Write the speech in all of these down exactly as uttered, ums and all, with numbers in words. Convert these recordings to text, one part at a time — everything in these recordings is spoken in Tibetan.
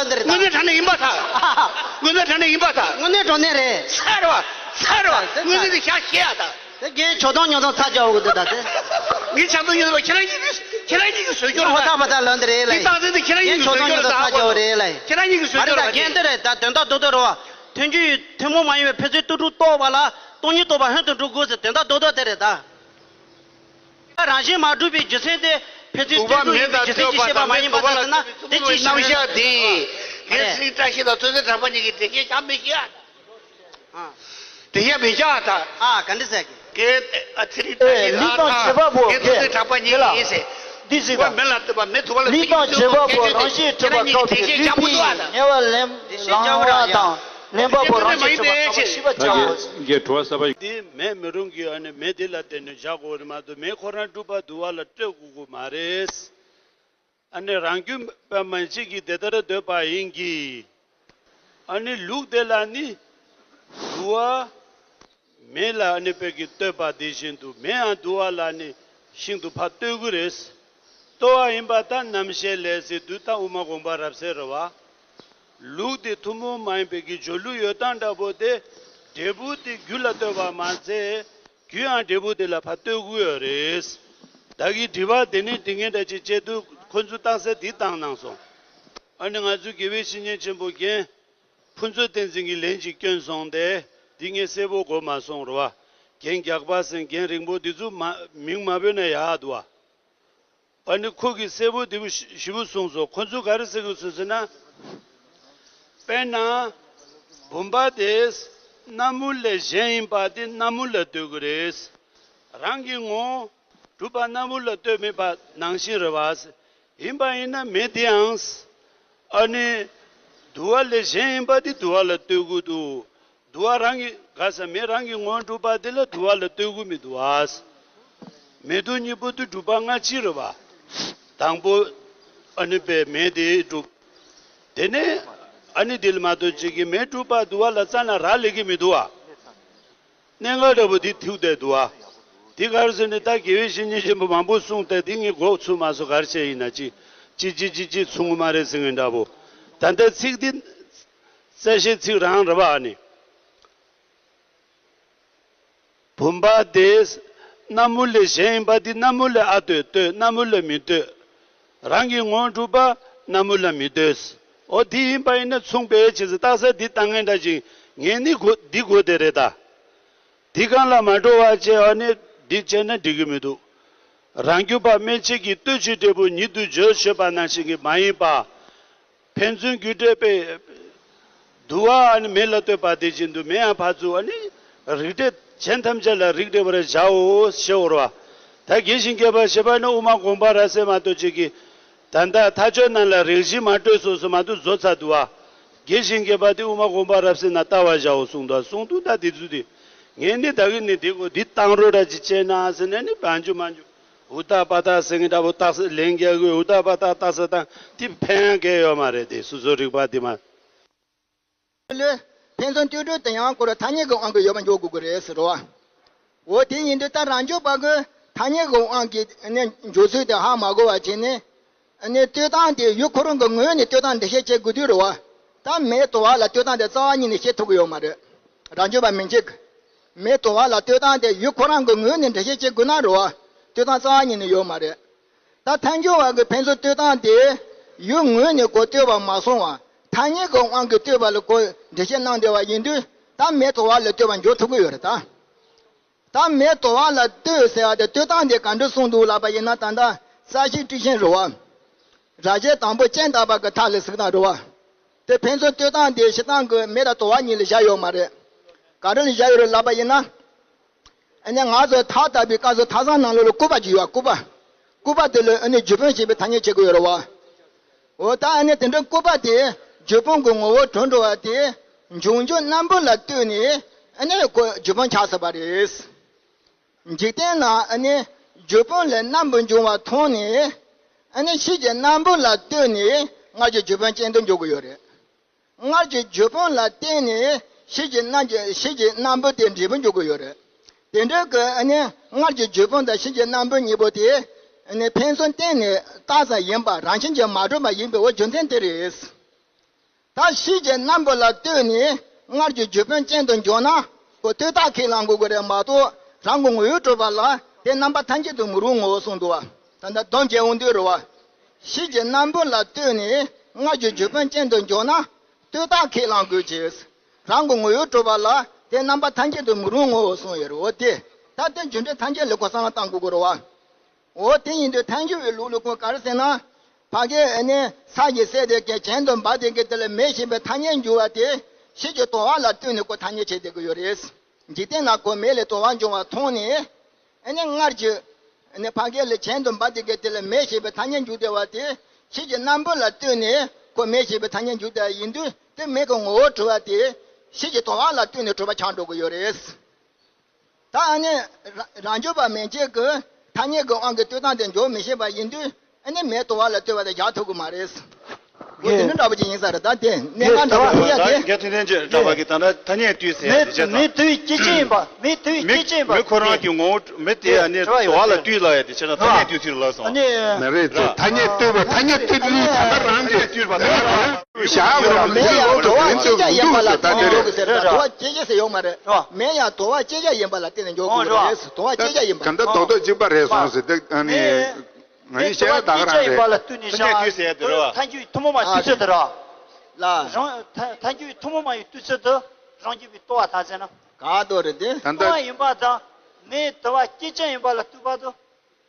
ལབ་འདི་རེད་ད། དངོས་གནས་དྲང་གནས་ཡིན་པ་ད། དངོས་གནས་དྲང་གནས་ཡིན་པ་ད། དངོས་གནས་དྲང་གནས་རེད། ཚར་བ། ཚར་བ། དངོས་གནས་དེ་ཤ་ཤེས་ཡ་ད། དེ་རྒན་ཆོག་ཐོང་ཉོག་ཐོང་ཚ་རྒྱག་འོ་གི་འདུག་ད་དེ། ངས་ཆགས་སྡང་ཉོག་ཐོང་ཁྱེད་རང་གཉིས་ཀྱིས་ཁྱེད་རང་གཉིས་ཀྱིས་བཟོས་ཀྱོག་ཧོ་ད་པ་ད་ལབ་འདི་རེད་ལ། འདི་སྟངས་འཛིན་དེ་ཁྱེད་རང་གཉིས་ཀྱིས་བཟོས་ཀྱོག་ད། ཧོ་ད་པ་ད་ཁྱེད་རང་གཉིས་ཀྱིས་བཟོས་ཀྱོག་ད། རེད་ད་རྒན་དེ་རེད་ད། དོན་དག་རྡོག་རྡོག་རེད་བ། ཐོན་རྒྱུ་ཡི་ཐུན་མོང་མ་ཡིན་པའི་ཕན་ཚུན་ལྟོས་གྲུབ་རྟོགས་པ་ལ་སྟོང་ཉིད་རྟོགས་པ་ལྷན་དུ་འགྲུབ་དགོས་ཟེར་དོན་དག་རྡོག་རྡོག་དེ་རེད་ད། རང་བཞིན་མ་གྲུབ་པའི་རྒྱུ་མཚན་དེ་ཕན་ཚུན་ལྟོས་གྲུབ་ཡིན་པའི་རྒྱུ་མཚན་གྱིས་ཤེས་པ་མ་ཡིན་པ་ལྟར་ཟེར་ན་དེ་ཅི་ཞིག་རྣམ་གཞག་དེ་ཡིན། རེད། ཚེ་རིང་བཀྲ་ཤིས་དང་ཐོས་བརྩེགས་གྲགས་པ་གཉིས་ཀྱིས་དེ་སྐད་ཆ་མི་བཤད་ཨ། ཨ། དེ་སྐད་མི་བཤད་ཨ་ད། ཨ་ག་འདྲ་ཟེར་གི། ཀྱེ། ཨ་ཚེ་རིང་བཀྲ་ཤིས་ཨེ་ལིང་ཨ་ཏང་ད། བྱེད་པ་པོ་ཀྱེ་ཐོས་བརྩེགས་གྲགས་པ་གཉིས་ཀྱིས་ཟེར། འདི་ཟེར་ད། མེ་ལ་ལྟོས་པ་མེ་དུ་བ་ལ་ལིང་ཏང་བྱེད་པ་པོ་རང་བཞིན་གྲུབ་པ་ཁ་ཕྱིར་ལུས་པའི་ཉེ་བར་ལེན་ལང་བ་དང་ལེན་པ་པོ་རང་བཞིན་གྲུབ་པ་ཁ་ཕྱིར་ཤེས་པར་བྱའོ། རྒྱལ་གྲོགས་གསར་པ། འདི་མེ་མི་རུང་གི་ཨ་ནི་མེ་དེ་ལ་བརྟེན་ནས་བཞག་དགོས་རེད་མ་གཏོགས་མེ་ཁོ་རང་སྒྲུབ་པ་དུ་བ་ལ་སྤྲོད་དགོས་ཀྱི་མ་རེད། ཨ་ནི་རང་རྒྱུད་པ་མན་ཆད་ཀྱིས་དེ་ལྟར་འདོད་པ་ཡིན་གྱི། ཨ་ནི་ལུགས་དེ་ལ་ནི་དུ་བ་མེ་ལ་ཨ་ནི་དཔེ་གི་ལྟོས་པ་དེ་བཞིན་དུ་མེ་ཡང་དུ་བ་ལ་ནི་ཤིན་ཏུ་ཕར་ལྟོས་ཀྱི་རེད། ལྟོས་པ་ཡིན་པ་ལྟར་རྣམ་བཤད་ལས་ཟེར་དུས་ད་དབུ་མ་དགོངས་པ་རབ་གསལ་རེད་བ། ལུགས་དེ་ཐུན་མོང་མ་ཡིན་པའི་གི་སྦྱོར་ལུགས་ཡོད་སྟངས་འདྲ་པོ་དེ་འབྲས་བུ་དེ་རྒྱུ་ལ་ལྟོས་པ་མ་ཚད། རྒྱུ་ཡང་འབྲས་བུ་དེ་ལ་ཕར་ལྟོས་ཀྱི་ཡོད་རེད། བདག་གིས་དྲི་བ་དེ་ནས་དྲི་ངན་འདྲ་ཅིག་བྱས་དུས་ཁོ་ཚོས་རྟགས་གསལ་འདི་བཏང་གནང་སོང་། ཨ་ནི་ང་ཚོའི་དགེ་བའི་བཤེས་གཉེན་ཆེན་པོ་རྒན་ཕུན་ཚོགས་བསྟན་འཛིན་གྱིས་ལན་ཅིག་བསྐྱོན་སོང་སྟེ་འདི་ངས་གསལ་པོ་གོ་མ་སོང་རེད་བ། རྒན་རྒྱགས་པ་ཟེར་རྒན་རིང་པོ་འདི་ཚོ་མ་མིང་མ་བོས་ན་ཡག་འདུག་བ། ཨ་ནི་ཁོ་གིས་གསལ་པོ་འདི་པོ་ཞི་ཞི་པོ་གསུངས་སོང་། ཁོ་ཚོས་ག་རེ་ཟེར་གི་ཟེར་ཟེར་ན། དཔེར་ན། བུམ་པ་དེ་སྣམ་བུ་ལས་གཞན་ཡིན་པ་དེ་སྣམ་བུ་ལ་ལྟོས་ཀྱི་རེད། རང་གི་ངོ་བོ་གྲུབ་པ་སྣམ་བུ་ལ་ལྟོས་མེད་པ་ནང་བཞིན་རེད་བ། ཡིན་པ་ཡིན་ན་མེ་དེའང་ཨ་ནི་དུ་བ་ལས་གཞན་ཡིན་པ་དེ་དུ་བ་ལ་ལྟོས་ཀྱི་འདུག་དུ་བ་རང་གི་ག་ས་མེ་རང་གི་ངོ་བོ་གྲུབ་པ་དེ་ལ་དུ་བ་ལ་ལྟོས་ཀྱི་མི་འདུག་བ། མེ་དུ་གཉིས་པོ་དེ་གྲུབ་པ་སྔ་ཕྱི་རེད་བ། དང་པོ་ཨ་ནི་པའི་མེ་དེ་གྲུབ། དེ་ནས་ཨ་ནི་དེ་ལ་མ་གཏོགས་ཅིག་གི་མེ་གྲུབ་པ་དུ་བ་ལ་རྩ་ན་རག་ལས་ཀྱི་མི་འདུག་བ། གནད་འགག་འདྲ་པོ་འདི་ཐུག་བསྡད་འདུག་ཨ། འདི་ག་རེ་ཟེར་ནས་ད་དགེ་བའི་བཤེས་གཉེན་ཆེན་པོ་མང་པོ་གསུངས་ཏེ་འདི་ངས་མགོ་ཚོས་མ་སོང་། ག་རེ་བྱས་ཡིན་ན་ཅི་ཅི་ཅི་ཅི་ཅི་གསུང་གི་མ་རེད་ཟེར་མཁན་འདྲ་པོ། ད་ལྟ་ཚིག་འདི་རྩ་ཤེའི་ཚིག་རང་རེད་པ། ཨ་ནི་བུམ་པ་དེ་སྣམ་བུ་ལས་གཞན་ཡིན་པ་འདི་སྣམ་བུ་ལ་ཨ་ལྟོས་ལྟོས། སྣམ་བུ་ལ་མི་ལྟོས། རང་གི་ངོ་བོ་གྲུབ་པ་སྣམ་བུ་ལ་མི་ལྟོས། འོ་དེ་ཡིན་པ་ཡིན་ན་མཚུངས་པའི་ཕྱིར་ཟེར་རྟགས་གསལ་འདི་བཏང་མཁན་འདྲ་ཅིག་ངས་ནི་གོ་འདི་གོ་བསྡད་རེད་ད། འདི་གང་ལ་མ་འགྲོ་བ་བྱས་ཨ་ནི་འདི་བྱས་ན་འགྲིག་གི་མི་འདུག་རང་རྒྱུད་པ་མན་ཆད་ཀྱིས་ལྟོས་ཕྱིར་འབྲས་བུ་ཉིད་དུ་བརྗོད་ཞེས་པ་ནང་བཞིན་གྱི་མ་ཡིན་པ། ཕན་ཚུན་རྒྱུ་འབྲས་པས། དུ་བ་ཨ་ནི་མེ་ལ་ལྟོས་པ་དེ་བཞིན་དུ་མེ་ཡང་ཕར་ཚུར་ཨ་ནི་རིགས་འགྲེ་གཞན་ཐམས་ཅད་ལ་རིགས་འགྲེ་བར་བྱའོ་ཞེས་འོར་བ། ད་དགེ་ཞིང་རྒྱས་པར་བྱེད་པ་ནི་དབུ་མ་དགོངས་པ་རབ་གསལ་མ་གཏོགས་ཅིག་གིས་ད་ལྟ་མཐའ་དཔྱོད་རྣམས་ལ་རེག་བྱའི་མ་སྤྲོས་སོ་སོ་མ་གཏོགས་བཟོ་ཚར་འདུག་བ། དགེ་ཞིང་རྒྱས་པ་དེ་དབུ་མ་དགོངས་པ་རབ་གསལ་ན་ལྟ་བར་བྱའོ་གསུངས་འདུག་གསུངས་འདུག་ད་དེ་ཚོ་དེ་ངས་ནི་ད་གིན་ནི་དེ་གོ་འདི་བཏང་རོགས་འདྲ་ཅིག་བྱས་ན་ཟེར་ནས་ནི་བང་རྒྱུ་མང་རྒྱུ། ཨུ་ཏ་པ་ཏ་ཟེར་མཁན་འདྲ་པོ་རྟགས་གསལ་ལན་རྒྱག་གི། ཨུ་ཏ་པ་ཏ་རྟགས་གསལ་བཏང་དེ་ཕན་ཡང་གལ་ཡོད་མ་རེད་དེ། སོ་སོ་རིག་པ་དེ་མ། ལོས། ཕན་ཚུན་ལྟོས་གྲུབ་དེ་ཡང་ཁོ་རང་ཐ་སྙད་ཀྱི་དབང་གིས་ཡོད་པ་འཇོག་དགོས་ཀྱི་རེད་ཟེར་རོ། འོ་དེ་ཡིན་དུས་ད་རང་རྒྱུད་པ་གིས་ཐ་སྙད་ཀྱི་དབང་གིས་ནི་འཇོག་ཚུལ་དེ་ཧ་མ་གོ་བ་བྱས་ནས། ནི་ལྟོས་སྟངས་དེ་ཡུལ་ཁོ་རང་གི་ངོས་ནས་ལྟོས་སྟངས་འགྲེལ་བཤད་བྱེད་དགོས་དུས་རེད་བ། ད་མེ་དུ་བ་ལ་ལྟོས་སྟངས་དེ་རྩ་བ་ཉིད་ནས་བཤད་ཐུབ་ཀྱི་ཡོད་མ་རེད། རང་རྒྱུད་པ་མན་ཆད་ཀྱིས། མེ་དུ་བ་ལ་ལྟོས་སྟངས་དེ་ཡུལ་ཁོ་རང་གི་ངོས་ནས་འགྲེལ་བཤད་བྱེད་དགོས་ན་རེད་བ། ལྟོས་སྟངས་རྩ་བ་ཉིད་ནས་ཡོད་མ་རེད། ད་ཐལ་འགྱུར་བ་གི་ཕན་ཚུན་ལྟོས་སྟངས་དེ་ཡུལ་ངོས་ནས་གོ་ལྟོས་པ་མ་སོང་བ། ཐ་སྙད་ཀྱི་དབང་གིས་ལྟོས་པ་ལ་གོ་འགྲེལ་བཤད་གནང་བསྡད་པ་ཡིན་དུས་ད་མེ་དུ་བ་ལ་ལྟོས་པ་འཇོག་ཐུབ་ཀྱི་ཡོད་རེད་ད། ད་མེ་དུ་བ་ལ་ལྟོས་ཟེར་བ་དེ་ལྟོས་སྟངས་དེ་ག་འདྲ་གསུངས་འདུག་ལབ་པ་ཡིན་ན་ད་ལྟ་རྩ་ཤེའི་ཊཱིཀ་ཆེན་རེད་བ། ར་བྱེད་དང་པོ་ཅན་དག་པ་གི་མཐའ་ལ་གཟིགས་སྟངས་རེད་བ། དེ་ཕན་ཚུན་ལྟོས་སྟངས་དེ་བྱེད་སྟངས་ཀྱི་མེ་དང་དུ་བ་གཉིས་ལ་བཞག་ཡོད་མ་རེད། ག་རེ་ལ་བཞག་ཡོད་རེད་ལབ་པ་ཡིན་ན། ཨ་ནི་ང་ཚོ་ཐག་བཏབ་པའི་སྐབས་སུ་ཐག་ཚང་ནང་ལོགས་ལ་སྐུད་པ་ཅིག་ཡོད། སྐུད་པ། སྐུད་པ་དེ་ལ་ཨ་ནི་རྒྱུ་སྤུན་ཞེས་པའི་ཐ་སྙད་བྱེད་ཀྱི་ཡོད་རེད་བ། འོ་ད་ཨ་ནི་དེ་འདྲའི་སྐུད་པ་དེ་རྒྱུ་སྤུན་གྱི་ངོ་བོ་གྲུབ་འགྲོ་བ་དེ་འབྱུང་འགྱུར་སྣམ་བུ་ལ་ལྟོས་ནས་ཨ་ནི་ཁོ་རྒྱུ་སྤུན་ཆགས་ཟིན་པ་རེད། འཇིག་རྟེན་ན་ཨ་ནི་ རྒྱུ་སྤང་ལས་རྣམ་པར་འབྱུང་བ་མཐོང་ནས། ཨ་ནི་ཕྱིས་ཀྱི་རྣམ་པ་ལ་ལྟོས་ནས་སྔར་གྱི་རྒྱུ་སྤང་ཅན་དུ་འཇོག་གི་ཡོད་རེད། སྔར་གྱི་རྒྱུ་སྤང་ལ་བརྟེན་ནས་ཕྱིས་ཀྱི་རྣམ་གྱི་ཕྱིས་ཀྱི་རྣམ་པ་དེ་འབྲས་བུ་འཇོག་གི་ཡོད་རེད། དེ་འདྲ་གི་ཨ་ནི་སྔར་གྱི་རྒྱུ་སྤང་དང་ཕྱིས་ཀྱི་རྣམ་པ་གཉིས་པོ་དེ་ཨ་ནི་ཕན་ཚུན་བརྟེན་ནས་བཏགས་ཙམ་ཡིན་པ་རང་བཞིན་གྱིས་མ་གྲུབ་པ་ཡིན་པའི་འོ་རྒྱུ་མཚན་དེ་རེད། ད་ཕྱིས་ཀྱི་རྣམ་པ་ལ་ལྟོས་ནས་སྔར་གྱི་རྒྱུ་སྤང་ཅན་དུ་འཇོག་ན་ཁོ་ལྟོས་རྟགས་ཁས་བླང་དགོས་ཀྱི་རེད་མ་གཏོགས་རང་གི་ངོ་བོས་གྲུབ་པ་ལ་དེ་རྣམ་པ་ཐམས་ཅད་དུ་མི་རུང་ངོ་གསུངས་འདུག་བ། ད་ལྟ་སྡོམ་རྒྱལ་འོང་དུས་རེད་བ། ཕྱིས་ཀྱི་རྣམ་པ་ལ་ལྟོས་ནས་སྔར་གྱི་རྒྱུ་སྤང་ཅན་དུ་འཇོག་ན་ལྟོས་རྟགས་ཁས་བླང་དགོས་ཀྱི། རང་གི་ངོ་བོས་གྲུབ་པ་ལ་དེ་རྣམ་པ་ཐམས་ཅད་དུ་མི་རུང་ངོ་གསུངས་ཡོད་རེད་འོ་དེ། ད་དེ་རྒྱུ་འབྲས་ཐམས་ཅད་ལ་ཁོ་བསམ་བློ་བཏང་དགོས་ཀྱི་རེད་བ། འོ་དེ་ཡིན་དུས་ཐལ་འགྱུར་བའི་ལུགས་ལ་ཁོ་ག་རེ་ཟེར་ན། ཕ་གི་ཨ་ནི་ས་ཀྱི་སྲེད་དེ་གི་གྱེན་དུ་འབབ་དེ་གི་དེ་ལ་མེ་ཞེས་པའི་ཐ་སྙད་འཇུག་པ་དེ་ཕྱིས་ཀྱི་དོར་བ་ལ་ལྟོས་ནས་ཁོ་ཐ་སྙད་བྱེད་བསྡད་ཀྱི་ཡོད་རེད། འཇིག་རྟེན་ན་ཁོ་མེ་ལས་དོར་བ་འབྱུང་བ་མཐོང་ནས། ཨ་ནི་སྔར་གྱི་ཨ་ནི་ཕ་གི་ལས་གྱེན་དུ་འབབ་དེ་གི་དེ་ལ་མེ་ཞེས་པའི་ཐ་སྙད་འཇུག་བསྡད་པ་དེ་ཕྱིས་ཀྱི་རྣམ་པ་ལ་ལྟོས་ནས་ཁོ་མེ་ཞེས་པའི་ཐ་སྙད་འཇུག་བསྡད་ཡིན་དུས་དེ་མེ་གི་ངོ་བོར་གྲུབ་པ་དེ་ཕྱིས་ཀྱི་དོར་བ་ལ་ལྟོས་ནས་གྲུབ་པ་ཆགས་འགྲོ་གི་ཡོད་རེད། ད་ཨ་ནི་རང་རང་རྒྱུད་པ་མན་ཆད་ཀྱི་ཐ་སྙད་ཀྱི་དབང་གིས་ལྟོས་སྟངས་དེ་འཇོག་མི་ཤེས་པ་ཡིན་དུས་ཨ་ནི་མེ་དོར་བ་ལ་ལྟོས་པ་དེ་བཞག་ཐུབ་ཀྱི་མ་རེད། འོ་དེ་འདྲ་འདྲ་པོ་ཅིག་ཡིན་ས་རེད། ད་དེ་གནད་འགག་འདྲ་པོ་ཡིན་ཡ་དེ། རྒྱ་ཐུན་ལྡན་གྱི་གྲགས་པ་གིས་ད་ལྟ་ཐ་སྙད་ལྟོས་ཟེར་ཡ་དེ་བྱས་ཙང་། མེ་དུ་བའི་སྐྱེ་མཆེད་ཡིན་པ། མེ་དུ་བའི་སྐྱེ་མཆེད་ཡིན་པ། མེ་ཁོ་རང་གི་ངོ་བོ་མེ་དེ་ཨ་ནི་དོར་བ་ལ་ལྟོས་ལབ་ཡ་དེ་བྱས་ཙང་ཐ་སྙད་ལྟོས་ཚུལ་ལབ་སོང་། མ་རེད་དེ་ཐ་སྙད་ལྟོས་པ་ཐ་སྙད་ལྟོས་ལུགས་ད་ལྟ་རང་གི་ལྟོས་པ་ད་ལྟ་རང་། བཞག་གི་རེད། མེ་ཡང་དོར་བ་སྐྱེ་ཆ་ཡིན་པ་ལ་ལྟོས་ནས་འཇོག་གི་ཟེར་ད་དོར་བ་སྐྱེ་ཆ་ཟེར་ཡོད་མ་རེད། མེ་ཡང་དོར་བ་སྐྱེ་ཆ་ཡིན་པ་ལ་བརྟེན་ནས་འཇོག་དགོས་རེད། དོར་བ་སྐྱེ་ཆ་ཡིན་པ། གང་ལྟར་རྡོག་རྡོག་གཅིག་པ་རེད་སོང་ཟེར་ཏེ་ཨ་ནི་ང་ཡི་བཤད་ཡ་ད་ག་རང་རེད། ཐ་སྙད་ལྟོས་ཟེར་ཡ་དེ་རེད་བ། ཐལ་འགྱུར་ཐུན་མོང་མ་ཡི་ལྟོས་ཚུལ་དེ་རེད་བ། ལ། རང་ཐལ་ཐལ་འགྱུར་ཐུན་མོང་མ་ཡི་ལྟོས་ཚུལ་དུ་རང་རྒྱུད་པའི་ལྟོ་བ་ད་ཟེར་ན། ག་དོ་རེད་དེ། ད་ལྟ་ལྟོ་བ་ཡིན་པ་དང་མེ་དོར་བ་སྐྱེ་ཆ་ཡིན་པ་ལ་ལྟོས་པ་དུ།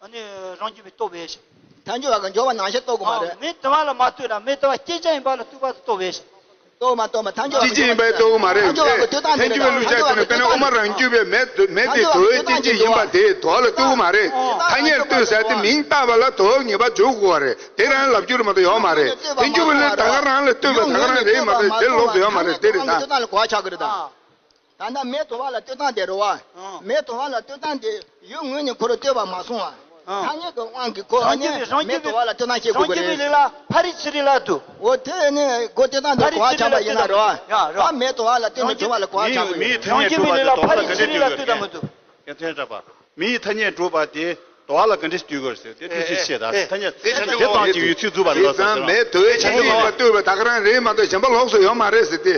ཨ་ནི་རང་རྒྱུད་པའི་ལྟོ་བས་ཤིང་། ཐལ་འགྱུར་བ་གི་འཇོག་པ་ནང་བཞིན་ལྟོ་དགོས་མ་རེད། མེ་དོར་བ་ལ་མ་ལྟོས་ན་མེ་དོར་བ་སྐྱེ་ཆ་ཡིན་པ་ལ་ལྟོས་པ་དུ་ལྟོ་བས་ཤིང་། ལྟོ་མ་ལྟོ་མ་ཐལ་འགྱུར་བ་གི་ལྟོས་སྟངས་དེ་རེད། ཐལ་འགྱུར་བ་གི་ལྟོས་སྟངས་དེ་རེད། ཐལ་འགྱུར་བ་ལ་ལྟོས་སྟངས་དེ་རེད། དབུ་མ་རང་རྒྱུད་པའི་མེ་དོ་མེ་དེ་དོར་བའི་སྐྱེ་མཆེད་ཡིན་པ་དེ་དོར་བ་ལ་ལྟོས་དགོས་མ་རེད། ཐ་སྙད་ལྟོས་ཟེར་དེ་མིང་བཏགས་པ་ལ་དོར་བ་ངེས་པར་འཇོག་དགོས་པ་རེད། དེ་རང་ལབ་རྒྱུ་རེད་མ་གཏོགས་ཡོད་མ་རེད། ཐལ་འགྱུར་བ་ལ་ད་ག་རང་ལ་ལྟོས་པ་ད་ག་རང་རེད་མ་གཏོགས་དེ་ལོགས་སུ་ཡོད་མ་རེད། དེ་རེད་ད། ད་ལྟ་མེ་དོར་བ་ལ་ལྟོས་སྟངས་དེ་རེད་བ། ཨང་། མེ་དོར་བ་ལ་ལྟོས་སྟངས་དེ་ཡུལ་ངོས་ནས་ཁོ་རང་ལྟོས་པ་མ་སོང་བ། ཨང་། ཐ་སྙད་ཀྱི་དབང་གིས་ཁོ་ཨ་ནི་མེ་དོར་བ་ལ་ལྟོས་སྟངས་བྱེད་དགོས་ཀྱི་རེད། རང་རྒྱུད་པའི་ལུགས་ལ་ཕ་རི་ཚུ་རི་ལ་འདུག་འོ་དེ་ནི་ཁོ་ལྟོས་སྟངས་དེ་གོ་བ་ཆགས་པ་ཡིན་ན་རེད་བ། ཡ་རེད་བ། མེ་དོར་བ་ལ་ལྟོས་ནས་དོར་བ་ལ་གོ་བ་ཆགས་པ་ཡིན་ན། མིའི་ཐ་སྙད་གྲུབ་པ་དེ་དོར་བ་ལ་ག་འདྲས་ལྟོས་དགོས་རེད། མིའི་ཐ་སྙད་གྲུབ་པ་དེ་དོར་བ་ལ་ག་འདྲས་ལྟོས་དགོས་རེད་ཟེར་དེ་ཐུགས་རྗེ་ཆེ་ད། ཐ་སྙད་དེ་དང་གཅིག་ཡོད་ཚུལ་འཛུགས་པ་ལ་ལ་ཟེར་ཟེར་ན། མེ་དོར་བའི་ཆ་ནས་ཡིན་པ་ལྟོས་པ་ད་ག་རང་རེད་མ་གཏོགས་གཞན་པ་ལོགས་སུ་ཡོད་མ་རེད་ཟེར་ཏེ།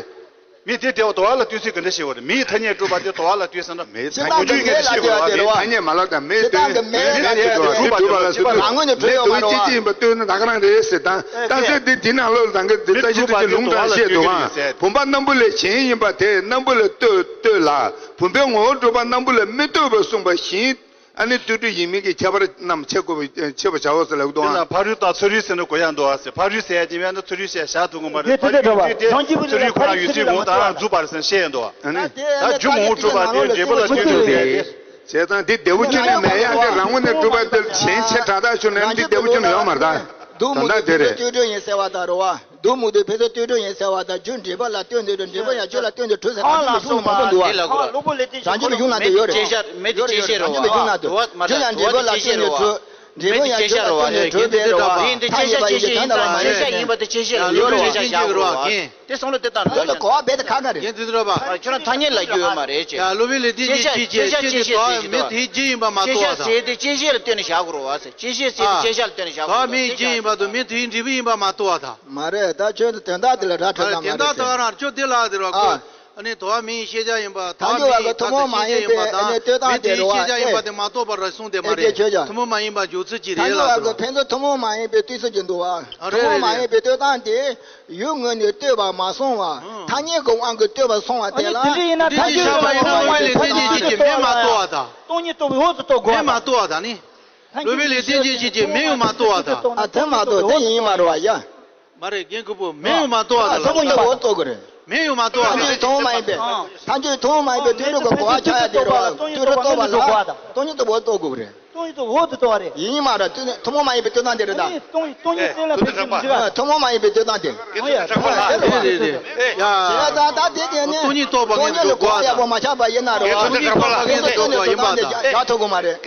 མི་དེ་དེ་དོར་བ་ལ་ལྟོས་ཚུལ་ག་འདྲ་ཞིག་ཡོད་རེད། མིའི་ཐ་སྙད་གྲུབ་པ་དེ་དོར་བ་ལ་ལྟོས་ཟེར་ན་མེད་ཐ་སྙད་གྲུབ་པ་དེ་དོར་བ་ལ་ལྟོས་ཟེར་ན་མེད་ཐ་སྙད་མ་ལབ་དང་མེད་དོན་མེད་ཐ་སྙད་གྲུབ་པ་དེ་གྲུབ་པ་ལ་ལྟོས་ཟེར་ན་མེད་དོར་བའི་སྐྱེ་མཆེད་ཡིན་པ་ལྟོས་ན་ད་ག་རང་རེད་ཟེར་དང་རྟགས་གསལ་འདི་འདི་ནང་ལོགས་ལ་དང་གི་འདི་ལྟ་ཞིབ་ཏུ་ལུང་དྲངས་བཤད་འདུག་ཨང་། བུམ་པ་སྣམ་བུ་ལས་གཞན་ཡིན་པ་དེ་སྣམ་བུ་ལ་ལྟོས་ལྟོས་ལ་བུམ་པའི་ངོ་བོར་གྲུབ་པ་སྣམ་བུ་ལ་མི་ལྟོས་པར་གསུངས་པ་བཞིན། ཨ་ནི་ལྟོས་གྲུབ་ཡིན་མིན་གྱི་ཁྱད་པར་རྣམས་ཕྱེ་དགོས་པའི་ཕྱེ་བར་བྱའོ་ཟེར་ལབ་འདུག་ཨང་། དེ་ན་ཕ་རོལ་དང་ཚུ་རོལ་ཟེར་ནས་གོ་ཡ་འདུག་ཨ་ཟེར། ཕ་རོལ་ཟེར་ཡ་དེ་མེད་ན་ཚུ་རོལ་ཟེར་བཞག་ཐུབ་ཀྱི་མ་རེད། ཕ་རོལ་ཡོད་དུས་དེ་ཚུ་རོལ་ཁོ་རང་ཡོད་ཚད་ངོ་ད་རང་འཛུགས་པར་ཟེར་བཤད་ཡ་འདུག་ཨ། ད་རྒྱུ་མང་པོ་གྲུབ་པ་དེ་འབྲས་བུ་ལ་ལྟོས་གྲུབ་དེ། བྱས་ཙང་དེ་བདེ་བོ་ཁྱོན་ནས་མེད་ཡ་དེ་རང་ངོས་ནས་གྲུབ་པ་དེ་གཞན་ཆེ་དྲག་དྲག་ཤོར་ནས་འདི་བདེ་བོ་ཁྱོན་ནས་ཡོད་མ་རེད་ད། ད་ལྟ་དེ་རེད། ལྟོས་གྲུབ་ཡིན་ཟེར་བ་དང་རེད་བ། སྡུག་མུག་དེ་ཕན་ཚུན་ལྟོས་གྲུབ་ཡིན་ཟེར་བ་དང་རྒྱུ་འབྲས་བུ་ལ་ལྟོས་འདོད་དུ་འབྲས་བུ་ཡང་རྒྱུ་ལ་ལྟོས་འདོད་གྲུབ་ཟེར་བ་དེ་མི་གཞུང་ནང་མང་པོ་འདུག་བ། རང་རྒྱུད་ཀྱི་གཞུང་ནང་དུ་ཡོད་རེད། ཡོད་རེད་ཡོད་རེད། རང་རྒྱུད་ཀྱི་གཞུང་ནང་དུ་རྒྱུ་ཡང་འབྲས་བུ་ལ་ལྟོས་ནས་གྲུབ། འབྲས་བུ་ཡང་རྒྱུ་ལ་ལྟོས་ནས་གྲུབ་ཟེར་བ་ཐ་སྙད་པ་ཡིན་གྱི་ཐ་ན་བ་མ་ཡིན་ནས། ཡིན་པ་དེ་ཆེ་ཤེལ་ལ་ལྟོས་ནས་བཞག་བཞག་དགོས་བ། དེ་སོང་ལ་དེ་ལྟར་འདོད་ཀྱང་། གོ་བ་རྦད་དེ་ཁ་ཁ་རེད། ཡིན་དེ་འདྲ་བ། ཁྱོད་རང་ཐ་སྙད་ལ་རྒྱུ་ཡོད་མ་རེད་ཅེས། ཡ་སློབ་དཔོན་ལེགས་ལྡན་གྱིས་ཅི་བྱས་ཅི་དེ་དོ་མེད་དེ་རྒྱུ་ཡིན་པ་མ་རྟོགས་པ་དང་། ཆེ་ཤེལ་ཟེར་དེ་ཆེ་ཤེལ་ལ་ལྟོས་ནས་བཞག་དགོས་རེད་བ་ཟེར། ཆེ་ཤེལ་ཟེར་དེ་ཆེ་ཤེལ་ལ་ལྟོས་ནས་བཞག་དགོས་རེད་བ། མེ་རྒྱུ་ཡིན་པ་དང་མེ་དེའི་འབྲས་བུ་ཡིན་པ་མ་རྟོགས་པ་དང་། མ་རེད་ད་ཁྱོད་དེ་དོན་དག་དེ་ལ་ར་འཕྲོད་ན་མ་རེད་ཟེར། དེ་དོན་དག་དེ་ག་རང་ཁྱོད་དེ་ལ་དེ་ར་ཁོ་ཨ་ནི་དོ་བ་མེ་ཡི་ཤེས་བྱ་ཡིན་པ་ཐ་སྙད་པ་མེ་ཡི་ཐ་སྙད་ཤེས་བྱ་ཡིན་པ་དང་མེ་དེའི་ཤེས་བྱ་ཡིན་པ་དེ་མ་རྟོགས་པར་ར་གསུངས་དེ་མ་རེད། ཐུན་མོང་མ་ཡིན་པ་འཇོག་ཚུལ་གྱི་རེད་ལ་དེ་ར། ཐུན་མོང་མ་ཡིན་པའི་ལྟོས་ཚུལ་གྱི་འདུག་བ། ཨ་རེད་རེད་རེད། ཐུན་མོང་མ་ཡིན་པའི་ལྟོས་སྟངས་དེ་ཡུལ་ངོས་ནས་ལྟོས་པ་མ་སོང་བ། ཐ་སྙད་ཀྱི་དབང་གིས་ལྟོས་པ་སོང་བ་དེ་ལ། ཨ་ནི་དེ་འདྲ་ཡིན་ན་ཐ་སྙད་ཀྱི་དབང་གིས་ཐུན་མོང་མ་ཡིན་པའི་ལྟོས་ཚུལ་གྱི་མེ་མ་རྟོགས་པ་དང་། སྟོང་ཉིད་རྟོགས་པའི་འོག་ཏུ་རྟོགས་དགོས་པ་དང་། མེ་མ་རྟོགས་པ་དང་ནི། སློབ་དཔོན་ལེགས་ལྡན་གྱིས་ཅི་བྱས་མེ་ཡང་མ་རྟོགས་པ་དང་། ཨ་ཐུན་མ་རྟོགས་དེ་ཡིན་མ་རེད་བ་ཡ། མ་རེད་རྒན་ཁོ་པོ་མེ་ཡང་མ་རྟོགས་པ་དང་། ཐུན་མོང་གི་འོག་རྟོགས་དགོས་རེད། མེ་ཡང་མ་རྟོགས་པ་དང་། ཐལ་འགྱུར་ཐུན་མོང་མ་ཡིན་པའི། ཐལ་འགྱུར་ཐུན་མོང་མ་ཡིན་པའི་ལྟོས་གྲུབ་ཀྱི་གོ་བ་ཆགས་ཡ་དེ་རེད་བ། ལྟོས་གྲུབ་རྟོགས་པ་ལ་སྟོང་ཉིད་རྟོགས་པའི་འོག་རྟོགས་དགོས་རེད། སྟོང་ཉིད་རྟོགས་པའི་འོག་ཏུ་རྟོགས་པ་རེད། ཡིན་མ་རེད་ཐུན་མོང་མ་ཡིན་པའི་ལྟོས་སྟངས་དེ་རེད་ད། ཐུན་མོང་མ་ཡིན་པའི་ལྟོས་སྟངས་དེ། རེད་རེད་རེད། ཡ། ད་ད་དེ་དེ་ནི་སྟོང་ཉིད་རྟོགས་པ་ངེས་དུ་འགྲོ་དགོས་པ་དང་། ཡག་པོ་མ་ཆགས་པ་ཡིན་ན་རེད་བ། སྟོང་ཉིད་རྟོགས་པ་ངེས་དུ་འགྲོ་དགོས་པ་ཡིན་པ་དང་། རྒྱག་ཐུབ་ཀྱི་མ་རེད།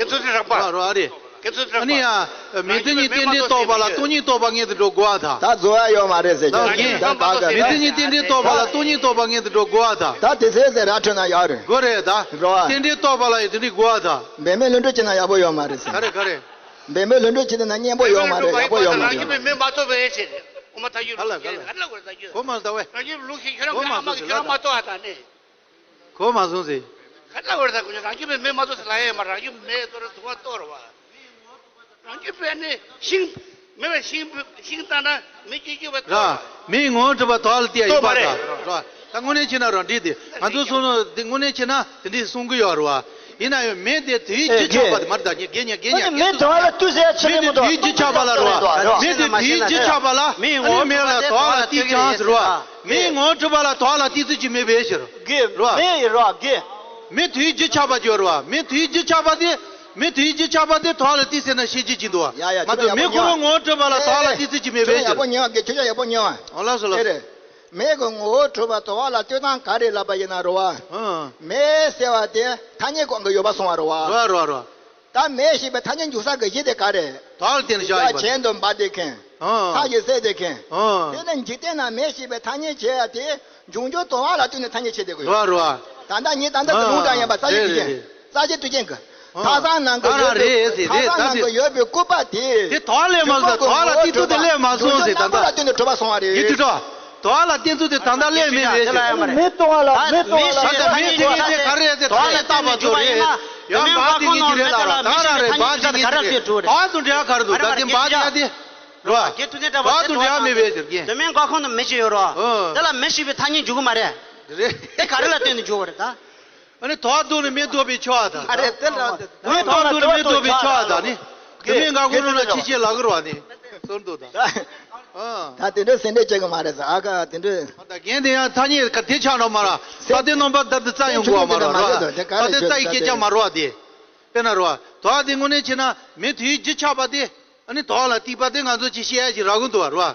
རེད་རེད། ཨ་ནི་ཡ། མེ་མཐའ་གཉིས་རྟེན་འབྲེལ་རྟོགས་པ་ལ་སྟོང་ཉིད་རྟོགས་པ་མངོན་དུ་འགྲོ་དགོས་པ་དང་། ད་རྫོགས་ཡ་ཡོད་མ་རེད་ཟེར་ད་གྱི་རྒན། ད་ད་ད་མེ་མཐའ་གཉིས་རྟེན་འབྲེལ་རྟོགས་པ་ལ་སྟོང་ཉིད་རྟོགས་པ་མངོན་དུ་འགྲོ་དགོས་པ་དང་། ད་དེ་ཚེ་ཟེར་ར་འཕྲོད་ན་ཡག་རེད། དགོས་རེད་ད། རོ། རྟེན་འབྲེལ་རྟོགས་པ་ལ་ཡང་དེ་འདྲའི་དགོས་པ་དང་། འབད་མེད་ལྷུན་གྲུབ་བྱེད་ན་ཡག་པོ་ཡོད་མ་རེད་ཟེར། ག་རེ་ག་རེ། འབད་མེད་ལྷུན་གྲུབ་བྱེད་ན་སྙན་པོ་ཡོད་མ་རེད། ཡག་པོ་ཡོད་མ་རེད། རང་གིས་མེ་མ་གཏོགས་པའི་ཕྱིར། ཨོ་མ་ཐ་ཡུ་ཧ་ལ་གོ་ད་ཡོད། གོ་མ་ཟླ་བས། རང་གིས་ལུག་ཤིག་ཁྱོད་རང་གོ་མ་ཁྱོད་རང་སོང་ཟེར་ལ། མ་གཏོགས་ཨ་ད་ནི། གོ་མ་སོང་ཟེར། ཁ་ལ་བར་ད་ཀུ་ཅོ་རང་གི་མེ་མེ་མ་ཐོག་ལ་ཡེ་མ་རང་གི་མེ་ཐོག་ལ་ཐུག་པ་ཐོག་ར་བ། རང་གི་བས་ནི་ཤིང་། མེ་བས་ཤིང་ཤིང་བཏང་ན་མེ་སྐྱེ་སྐྱེ་བ་ཐོག་ར། མེའི་ངོ་བོ་གྲུབ་པ་དོགས་ལ་བལྟས་ཡིན་པ་དང་ར། ད་དངོས་གནས་བྱས་ན་རང་འགྲིག་དེ་ང་ཚོ་སོང་ནོ་དེ་དངོས་གནས་བྱས་ན་དེ་འདྲས་གསུང་གི་ཡོད་ར་བ། ཡིན་ན་ཡང་མེ་དེ་དུས་རྒྱུན་ཆགས་པ་དེ་མ་རེད་ད་ཉེ་རྒན་ཉེ་རྒན་ཉེ་རྒན། མེ་དོགས་ལ་ལྟོས་ཟེར་ཡ་ཆེ་མེ་མོ་དེ་དོགས་དུས་རྒྱུན་ཆགས་པ་ལ་ར་བ། མེ་དེ་དུས་རྒྱུན་ཆགས་པ་ལ་ཨ་ནི་མེ་ལ་དོགས་ལ་བལྟས་ཀྱང་ཟེར་བ། མེའི་ངོ་བོ་གྲུབ་པ་ལ་དོགས་ལ་བལྟས་ཚུལ་གྱི་མེ་བས་ཕྱིར། དགེ། རོ། མེ་ཡི་རོ་དགེ། མེ་དུས་རྒྱུན་ཆགས་པ་བརྗོད་རོ། མེ་དུས་རྒྱུན་ཆགས་པ་དེ། མེ་དུས་རྒྱུན་ཆགས་པ་དེ་དོགས་ལ་བལྟས་ཟེར་ན་ཤེས་བྱེད་ཀྱི་འདུག་བ། ཡ་ཡ། མ་གཏོགས་མེ་ཁོ་རང་ངོ་བོ་གྲུབ་པ་ལ་དོགས་ལ་བལྟས་ཚུལ་གྱི་མེ་བས་ཕྱིར། ཡག་པོ་ཉོན་དགེ་ཁྱོད་ཡག་པོ་ཉོན། ཨོ་ལགས་སོ་ལགས་སོ། དེ་རེད། མེ་གི་ངོ་བོ་གྲུབ་པ་དོགས་ལ་ལྟོས་དང་ག་རེ་ལབ་པ་ཡིན་ན་རོ་བ། ཨང་། མེ་ཟེར་བ་དེ་ཐ་སྙད་གང་གི་ཡོད་པ་སོང་བ་རོ་བ། རོ་རོ་རོ། ད་མེ་ཞེས་པའི་ཐ་སྙད་འཇུག་ས་གི་གཞི་དེ་ག་རེ། དོགས་ལ་བལྟས་ནས་བཞག་ཡིན་པ། གྱེན་དུ་འབབ་སྟེ་ཁེངས། ཨང་། ཐག་གིས་བསད་དེ་ཁེངས། ཨང་། དེ་ནི་འཇིག་རྟེན་ན་མེ་ཞེས་པའི་ཐ་སྙད་བྱས་ཡ་དེ་འབྱུང་འགྱུར་དོགས་པ་ལ་ལྟོས་ནས་ཐ་སྙད་བྱས་ཏེ་གོ། རོ་རོ། ད་ལྟ་ཉིད་ད་ལྟ་དུ་མུ་འདྲ་ཡིན་པ་རྩ་ཆེན་དུས་ཆེན། རྩ་ཆེན་དུས་ཆེན་གི། ཐག་ཚང་ནང་གི་ཡོད་པའི་ཐག་ཚང་ནང་གི་ཡོད་པའི་སྐུད་པ་དེ། དེ་དོགས་ལས་མ་སོང་དོགས་ལ་བལྟས་ཚུལ་དེ་ལས་མ་སོང་ཟེར་ད་ལྟ། འཇུག་པ་གི་ངོ་བོ་གྲུབ་པ་སོང་བ་རེད། ཡིད་དུ་འགྲོ། དོགས་ལ་བལྟས་ཚུལ་དེ་ད་ལྟ་ལས་མེད་རེད་ཟེར། མེ་གཏོང་བ་ལ་མེ་གཏོང་བ་ལ། ད་ལྟ་མེ་དེ་ག་རེ་ཟེར་ད་ལྟ་བལྟས་ཚུལ་རེད། ཡང་འབའ་དེ་གཉིས་ཀྱི་རེད་ལ་ར་ད་ར་རེད་འབའ་དེ་གཉིས་ཀྱི་རེད། བར་དུ་འབྲེལ་བ་ག་རེ་འདུག་ད་དེ་འབའ་དེ་ཡ་དེ། རོ། དོགས་དང་འབྲེལ་བ་མེད་པའི་ཕྱིར་རྒྱན། དེ་མིན་འགོག་ཁུངས་དུ་མེ་ཅིག་ཡོད་རོ། ཨོ། དེ་ལ་མེ་ཞེས་པའི་ཐ་སྙད་འཇུག་གི་མ་རེད། རེད། དེ་ག་རེ་ལ་བརྟེན་ནས་འཇུག་པ་རེད་ད། ཨ་ནི་དོགས་བསྡུས་ནས་མེ་ཐོབ་པའི་ཆོས་ཨ་ད། ཨ་རེད་དེ་ལ་དེ་མེ་དོགས་བསྡུས་ནས་མེ་ཐོབ་པའི་ཆོས་ཨ་ད་ནི། དེ་མིན་འགོག་ཁུངས་ལ་ཕྱི་བཤད་ལབ་གི་རོ་ཨ་ནི། ཚོར་འདུག་ད། ཨ། ད་དེ་འདྲ་སེམས་ཁྲལ་བྱེད་གི་མ་རེད་ཟེར་ཨ་ཁ་དེ་འདྲ། ད་རྒན་དེ་ཡང་ཐ་སྙད་ག་དེ་ཆགས་འགྲོ་མ་ར། ས་དེ་རྣམ་པ་ད་དེ་རྩ་ཡོང་གི་མ་ར་ར། ས་དེ་རྩ་ཡི་སྐད་ཆ་མ་རོ་ཨ་དེ། དཔེར་ན་རོ། དོགས་དེ་དངོས་གནས་བྱས་ན་མེ་དུས་རྒྱུན་ཆགས་པ་དེ། ཨ་ནི་དོགས་ལ་བལྟས་པ་དེ་ང་ཚོ་ཅིག་བཤད་ཡ་ཞིག་རག་གི་འདུག་བ་རོ།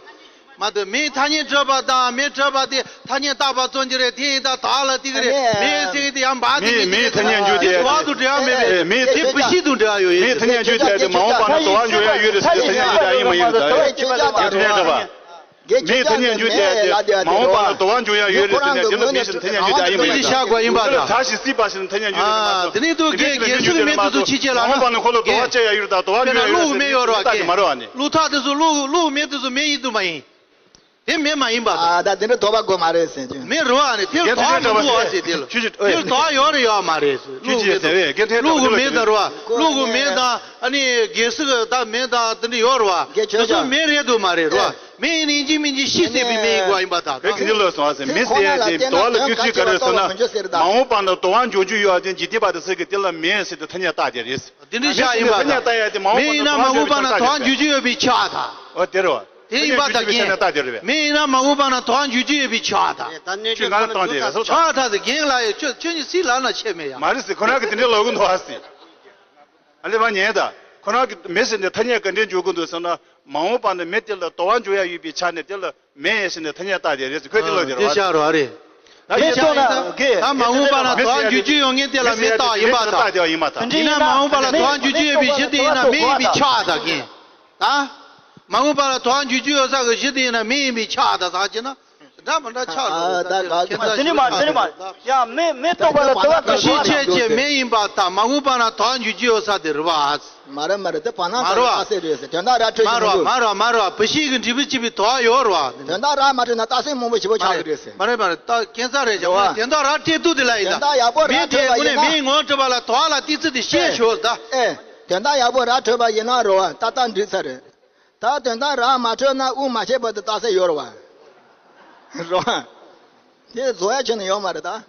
མ་གཏོགས་མེའི་ཐ་སྙད་གྲུབ་པ་དང་མེ་གྲུབ་པ་དེ་ཐ་སྙད་བཏགས་པ་ཙམ་གྱི་རེད། དེ་ཡིན་ད་དོགས་ལ་བལྟས་གི་རེད། མེའི་སེང་གེ་དེ་ཡང་འབའ་དེ་མེའི་མེའི་ཐ་སྙད་འཇུག་དེ་དོགས་དང་འབྲེལ་བ་མེད་པས། མེའི་དེ་བུ་ཤི་དང་འབྲེལ་བ་ཡོད་ཡིན། མེའི་ཐ་སྙད་འཇུག་དེ་དེ་མ་འོངས་པ་ན་དོགས་པ་འཇུག་ཡ་ཡོད་རེད་ཟེར་ཏེ་ཐ་སྙད་འཇུག་དེ་ཨ་ཡིན་མ་ཡིན་རེད་ད། མེའི་ཐ་སྙད་འཇུག་དེ་མ་འོངས་པ་ན་དོགས་པ་འཇུག་ཡ་ཡོད་རེད་ཟེར་ཏེ་དེ་ལ་མེ་ཞེས་ཐ་སྙད་འཇུག་དེ་ཨ་ཡིན་མ་ཡིན་རེད་ད། ཤ་དགོས་ཡིན་པ་ད། ད་ཞིག་སྲིད་པ་ཞིག་ཐ་སྙད་འཇུག་དེ་མ་གཏོགས། དེ་ནས་དུ་རྒན་རྒན་སུ་མེ་དུ་སུ་ཕྱི་རྒྱལ་ལ་ན། མ་འོངས་པ་ན་ཁོ་ལ་དོགས་པ་བཅད་ཡ་ཡོད་རེད་ད་དོགས་པ་འཇུག་ཡ་ཡོད་རེད་ཟེར་ཏེ་དེ་ལ་ལྟ་གི་མ་རེད་བ་ནི། ཀླུ་ཐག་དེ་ཚོ་ཀླུ་ཀླུ་མེ་དེ་ཚོ་མེ་ཡིན་དུ་མ་ཡིན། དེ་མེ་མ་ཡིན་པ་དང་། ཨ་ད་དེ་འདྲ་དོགས་པ་དགོས་མ་རེད་ཟེར་གྱི། མེ་རུ་བ་ནི་དེར་དོགས་མི་འདུག་བ་ཟེར་དེ་ལ། དེར་དོགས་ཡོད་རེད་ཡོད་མ་རེད་ཟེར། ཀླུ་མེ་དང་ཀླུ་གི་མེ་དང་རུ་བ་ཀླུ་གི་མེ་དང་ཨ་ནི་རྒྱལ་སྲིད་ཀྱི་ད་མེ་དང་དེ་འདྲ་ཡོད་རུ་བ། དེ་ཚོ་མེ་རེད་དུ་མ་རེད་རུ་བ། མེ་ཡིན་ན་ཡིན་གཅིག་མིན་གཅིག་ཤི་སྲིད་པའི་མེ་ཡིན་དགོས་ཡིན་པ་དང་། བོད་ཀྱི་འདི་ལོས་སོང་བ་ཟེར་མེ་ཟེར་ཡ་ཅིག་དོགས་ལ་བསྐུལ་ཚུལ་ག་རེ་ཟེར་ན། མ་འོངས་པ་ན་དོགས་པ་འཇོག་རྒྱུ་ཡོད་པ་ཅན་འཇིག་རྟེན་པ་དེ་ཚོ་གི་དེ་ལ་མེ་ཟེར་ཏེ་ཐ་སྙད་བཏགས་ཏེ་རེད། དེ་འདྲ་བཞག་ཡིན་པ་དང་། མེ་ཡིན་ན་མ་འོངས་པ་ན་དོགས་པ་འཇོག་རྒྱུ་ཡོད་པའི་ཕྱིར་ཨ་ད། ཨོ་དེ་རེད་བ། དེ་ཡིན་པ་དང་རྒན། མེ་ཡིན་ན་མ་འོངས་པ་ན་དོགས་པ་འཇོག་རྒྱུ་ཡོད་པའི་ཕྱིར་ཨ་ད། ཁྱོད་ང་ལ་བཏང་དེ་རེད་སོ། ཕྱིར་ཨ་ད་ཟེར་རྒན་ལགས་ཡོད་ཁྱོད་ཁྱོད་ཉིད་སྲིད་ལབ་ན་ཆད་མེད་ཡ། མ་རེད་ཟེར་ཁོ་རང་གི་དེ་འདྲའི་ལབ་གི་འདུག་ཨ་ཟེར། ཨ་ལེ་བ་ཉན་ད། ཁོ་རང་གི་མེ་ཟེར་ནས་ཐ་སྙད་ག་འདྲས་འཇོག་གི་འདུག་ཟེར་ན། མ་འོངས་པ་ན་མེ་དེ་ལ་དོགས་པ་འཇོག་ཡ་ཡོད་པའི་ཆ་ནས་དེ་ལ་མེ་ཟེར་ནས་ཐ་སྙད་བཏགས་དེ་རེད་ཟེར་ཁོས་དེ་ལབ་དེ་རེད་བ། དེ་ཤ་རོ་ཨ་རེད། ད་མ་འོངས་པ་ལ་དོགས་པ་འཇོག་རྒྱུ་ཡོད་མཁན་དེ་ལ་མེ་བཏགས་ཡིན་པ་དང་། ཡིན་ན་མ་འོངས་པ་ལ་དོགས་པ་འཇོག་རྒྱུ་ཡོད་པའི་གཞི་དེ་ཡིན་ན་མེ་ཡིན་པའི་ཕྱིར་ཨ་ད་རྒན། ད། མ་འོངས་པ་ལ་དོགས་པ་འཇོག་རྒྱུ་ཡོད་ས་གི་གཞི་དེ་ཡིན་ན་མེ་ཡིན་པའི་ཕྱིར་ཨ་ད་ཟེར་གྱི་ན། འདྲ་མི་འདྲ་ཆགས་འགྲོ། ད་ག་གི་མ་དེ་ནི་མ་དེ་ནི་མ་ཡ་མེ་མེ་རྟོགས་པ་ལ་དོགས་པ་གཞི་བྱས་བྱས་མེ་ཡིན་པ་དང་མ་འོངས་པ་ན་དོགས་པ་འཇོག་རྒྱུ་ཡོད་ས་དེ་རེད་བ། མ་རེད་མ་རེད་དེ་བར་སྣང་ཚོགས་རྟགས་གསལ་རེད་ཟེར་དོན་དག་ར་འཕྲོད་ཀྱི་མ་རེད། མ་རེད་མ་རེད་བ། བུ་ཤིང་གི་འབྲས་བུ་གཅིག་པའི་དོགས་པ་ཡོད་རེད་བ། དོན་དག་ར་མ་འཕྲོད་ན་རྟགས་གསལ་མང་པོ་ཞིག་པོ་ཆགས་ཀྱི་རེད་ཟེར། མ་རེད་མ་རེད་ད་ཁྱད་མཚར་རེད་ཀྱང་དོན་དག་ར་འཕྲོད་དུས་དེ་ལ་ཡིན་ད། མེ་དེ་དངོས་གནས་མེའི་ངོ་བོ་གྲུབ་པ་ལ་དོགས་པ་ལ་བལྟས་ཚུལ་དེ་ཤེས་ཆོག་ད། ཨེ། དོན་དག་ཡག་པོ་ར་འཕྲོད་པ་ཡིན་ན་རེད་བ་ཏག་ཏག་འགྲིག་ཚར་རེད། ད་དོན་དག་ར་མ་འཕྲོད་ན་དབུགས་མ་ཆད་བར་དུ་རྟགས་གསལ་ཡོད་རེད་བ། རེད་བ། དེ་རྫོགས་ཡ་ཁྱོན་ནས་ཡོད་མ་རེད་ད།